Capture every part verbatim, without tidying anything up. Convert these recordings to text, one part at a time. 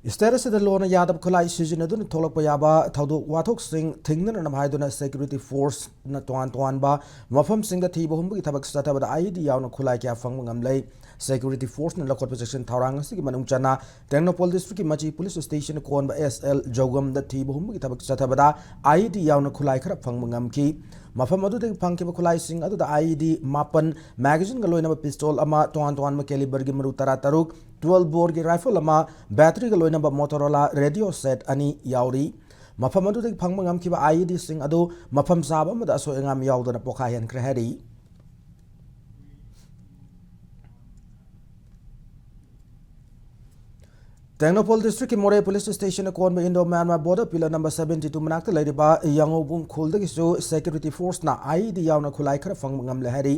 State ꯑꯁꯤꯗ ꯂꯣꯅ ꯌꯥꯗꯕ ꯈꯨꯠꯂꯥꯏ ꯁꯤꯖꯤꯟꯅꯗꯨꯅ ꯊꯣꯛꯂꯛꯄ ꯌꯥꯕ ꯊꯧꯗꯣꯛ ꯋꯥꯊꯣꯛꯁꯤꯡ ꯊꯤꯡꯅꯅꯕ ꯍꯥꯏꯗꯨꯅ security forceꯅ ꯇꯣꯉꯥꯟ ꯇꯣꯉꯥꯟꯕ ꯃꯐꯝꯁꯤꯡꯗ ꯊꯤꯕ ꯍꯨꯝꯕꯒꯤ ꯊꯕꯛ ꯆꯠꯊꯕꯗ IED ꯌꯥꯎꯅ ꯈꯨꯠꯂꯥꯏ ꯀꯌꯥ ꯐꯪꯕ ꯉꯝꯂꯦ꯫ Security forceꯅ ꯂꯧꯈꯠꯄ ꯆꯦꯛꯁꯤꯟ ꯊꯧꯔꯥꯡ ꯑꯁꯤꯒꯤ ꯃꯅꯨꯡ ꯆꯟꯅ ꯇꯦꯡꯅꯧꯄꯜ districtꯀꯤ ꯃꯆꯤ police stationꯅ ꯀꯣꯟꯕ S L ꯖꯧꯒꯝꯗ ꯊꯤꯕ ꯍꯨꯝꯕꯒꯤ ꯊꯕꯛ ꯆꯠꯊꯕꯗ IED ꯌꯥꯎꯅ ꯈꯨꯠꯂꯥꯏ ꯈꯔ ꯐꯪꯕ ꯉꯝꯈꯤ꯫ ꯃꯐꯝ ꯑꯗꯨꯗꯒꯤ ꯐꯪꯈꯤꯕ ꯈꯨꯠꯂꯥꯏꯁꯤꯡ ꯑꯗꯨꯗ IED ꯃꯥꯄꯟ, magazineꯒ ꯂꯣꯏꯅꯕ pistol ꯑꯃ, ꯇꯣꯉꯥꯟ ꯇꯣꯉꯥꯟꯕ caliberꯒꯤ ꯃꯔꯨ ꯇꯔꯥꯇꯔꯨꯛ, twelve boreꯒꯤ rifle ꯑꯃ, batteryꯒ ꯂꯣꯏꯅꯕ Motorola radio set ꯑꯅꯤ ꯌꯥꯎꯔꯤ꯫ ꯃꯐꯝ ꯑꯗꯨꯗꯒꯤ ꯐꯪꯕ ꯉꯝꯈꯤꯕ IEDꯁꯤꯡ ꯑꯗꯨ ꯃꯐꯝ ꯆꯥꯕ ꯑꯃꯗ ꯑꯁꯣꯏ ꯑꯉꯥꯝ ꯌꯥꯎꯗꯅ ꯄꯣꯈꯥꯏꯍꯟꯈ꯭ꯔꯦ ꯍꯥꯏꯔꯤ꯫ ꯇꯦꯡꯅꯧꯄꯜ districtꯀꯤ ꯃꯣꯔꯦ police stationꯅ ꯀꯣꯟꯕ Indo Myanmar border pillar number seventy two ꯃꯅꯥꯛꯇ ꯂꯩꯔꯤꯕ ꯌꯥꯉꯧꯕꯨꯡ ꯈꯨꯜꯗꯒꯤꯁꯨ security forceꯅ IED ꯌꯥꯎꯅ ꯈꯨꯠꯂꯥꯏ ꯈꯔ ꯐꯪꯕ ꯉꯝꯂꯦ ꯍꯥꯏꯔꯤ꯫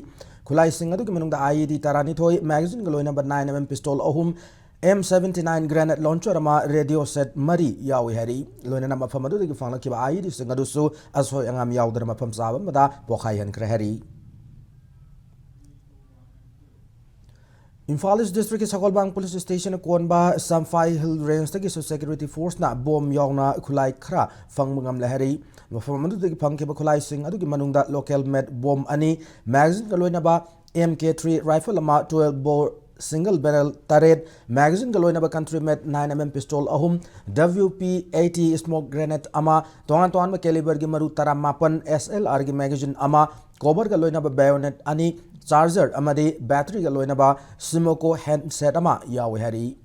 ꯈꯨꯠꯂꯥꯏꯁꯤꯡ ꯑꯗꯨꯒꯤ ꯃꯅꯨꯡꯗ IED ꯇꯔꯥꯅꯤꯊꯣꯏ, magazineꯒ ꯂꯣꯏꯅꯕ nine MM pistol ꯑꯍꯨꯝ, M seventy nine grenade launcher ꯑꯃ, radio set ꯃꯔꯤ ꯌꯥꯎꯏ ꯍꯥꯏꯔꯤ꯫ ꯂꯣꯏꯅꯅ ꯃꯐꯝ ꯑꯗꯨꯗꯒꯤ ꯐꯪꯂꯛꯈꯤꯕ IEDꯁꯤꯡ ꯑꯗꯨꯁꯨ ꯑꯁꯣꯏ ꯑꯉꯥꯝ ꯌꯥꯎꯗꯅ ꯃꯐꯝ ꯆꯥꯕ ꯑꯃꯗ ꯄꯣꯈꯥꯏꯍꯟꯈ꯭ꯔꯦ ꯍꯥꯏꯔꯤ꯫ ꯏꯝꯐꯥꯜ East districtꯀꯤ ꯁꯒꯣꯜꯕꯟ police stationꯅ ꯀꯣꯟꯕ ꯆꯝꯐꯥꯏ Hill Rangeꯇꯒꯤꯁꯨ security forceꯅ bomb ꯌꯥꯎꯅ ꯈꯨꯠꯂꯥꯏ ꯈꯔ ꯐꯪꯕ ꯉꯝꯂꯦ ꯍꯥꯏꯔꯤ꯫ ꯃꯐꯝ ꯑꯗꯨꯗꯒꯤ ꯐꯪꯈꯤꯕ ꯈꯨꯠꯂꯥꯏꯁꯤꯡ ꯑꯗꯨꯒꯤ ꯃꯅꯨꯡꯗ local made bomb ꯑꯅꯤ, magazineꯒ ꯂꯣꯏꯅꯕ MK three rifle ꯑꯃ, twelve bore single barrel ꯇꯔꯦꯠ, magazineꯒ ꯂꯣꯏꯅꯕ country made nine MM pistol ꯑꯍꯨꯝ, WP eighty smoke grenade ꯑꯃ, ꯇꯣꯉꯥꯟ ꯇꯣꯉꯥꯟꯕ caliberꯒꯤ ꯃꯔꯨ ꯇꯔꯥꯃꯥꯄꯟ, SLRꯒꯤ magazine ꯑꯃ, coverꯒ ꯂꯣꯏꯅꯕ bayonet ꯑꯅꯤ, charger ꯑꯃꯗꯤ batteryꯒ ꯂꯣꯏꯅꯕ Simoco handset ꯑꯃ ꯌꯥꯎꯏ ꯍꯥꯏꯔꯤ꯫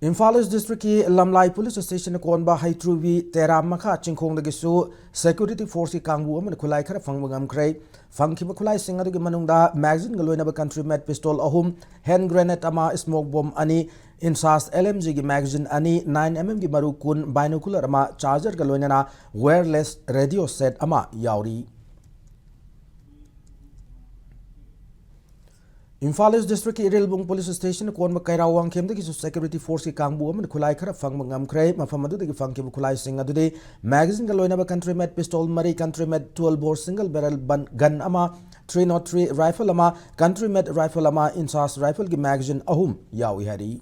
ꯏꯝꯐꯥꯜ East districtꯀꯤ ꯂꯝꯂꯥꯏ police stationꯅ ꯀꯣꯟꯕ ꯍꯩꯇ꯭ꯔꯨꯕꯤ ꯇꯦꯔꯥ ꯃꯈꯥ ꯆꯤꯡꯈꯣꯡꯗꯒꯤꯁꯨ security forceꯀꯤ ꯀꯥꯡꯕꯨ ꯑꯃꯅ ꯈꯨꯠꯂꯥꯏ ꯈꯔ ꯐꯪꯕ ꯉꯝꯈ꯭ꯔꯦ꯫ ꯐꯪꯈꯤꯕ ꯈꯨꯠꯂꯥꯏꯁꯤꯡ ꯑꯗꯨꯒꯤ ꯃꯅꯨꯡꯗ magazineꯒ ꯂꯣꯏꯅꯕ country made pistol ꯑꯍꯨꯝ, hand grenade ꯑꯃ, smoke bomb ꯑꯅꯤ, INSAS LMGꯒꯤ magazine ꯑꯅꯤ, nine MMꯒꯤ ꯃꯔꯨ ꯀꯨꯟ, binocular ꯑꯃ, chargerꯒ ꯂꯣꯏꯅꯅ wireless radio set ꯑꯃ ꯌꯥꯎꯔꯤ꯫ ꯏꯝꯐꯥꯜ East districtꯀꯤ ꯏꯔꯤꯜꯕꯨꯡ police stationꯅ ꯀꯣꯟꯕ ꯀꯩꯔꯥꯎ ꯋꯥꯡꯈꯦꯝꯗꯒꯤꯁꯨ security forceꯀꯤ ꯀꯥꯡꯕꯨ ꯑꯃꯅ ꯈꯨꯠꯂꯥꯏ ꯈꯔ ꯐꯪꯕ ꯉꯝꯈ꯭ꯔꯦ꯫ ꯃꯐꯝ ꯑꯗꯨꯗꯒꯤ ꯐꯪꯈꯤꯕ ꯈꯨꯠꯂꯥꯏꯁꯤꯡ ꯑꯗꯨꯗꯤ magazineꯒ ꯂꯣꯏꯅꯕ country made pistol ꯃꯔꯤ, country made twelve bore single barrel gun ꯑꯃ, ꯊ꯭ꯔꯤ ꯅꯣꯠ ꯊ꯭ꯔꯤ ꯔꯥꯏꯐꯜ ꯑꯃ, ꯀꯟꯇ꯭ꯔꯤ ꯃꯦꯗ ꯔꯥꯏꯐꯜ ꯑꯃ, ꯏꯟꯆꯥꯔꯖ ꯔꯥꯏꯐꯜꯒꯤ ꯃꯦꯒꯥꯖꯤꯟ ꯑꯍꯨꯝ ꯌꯥꯎꯏ ꯍꯥꯏꯔꯤ꯫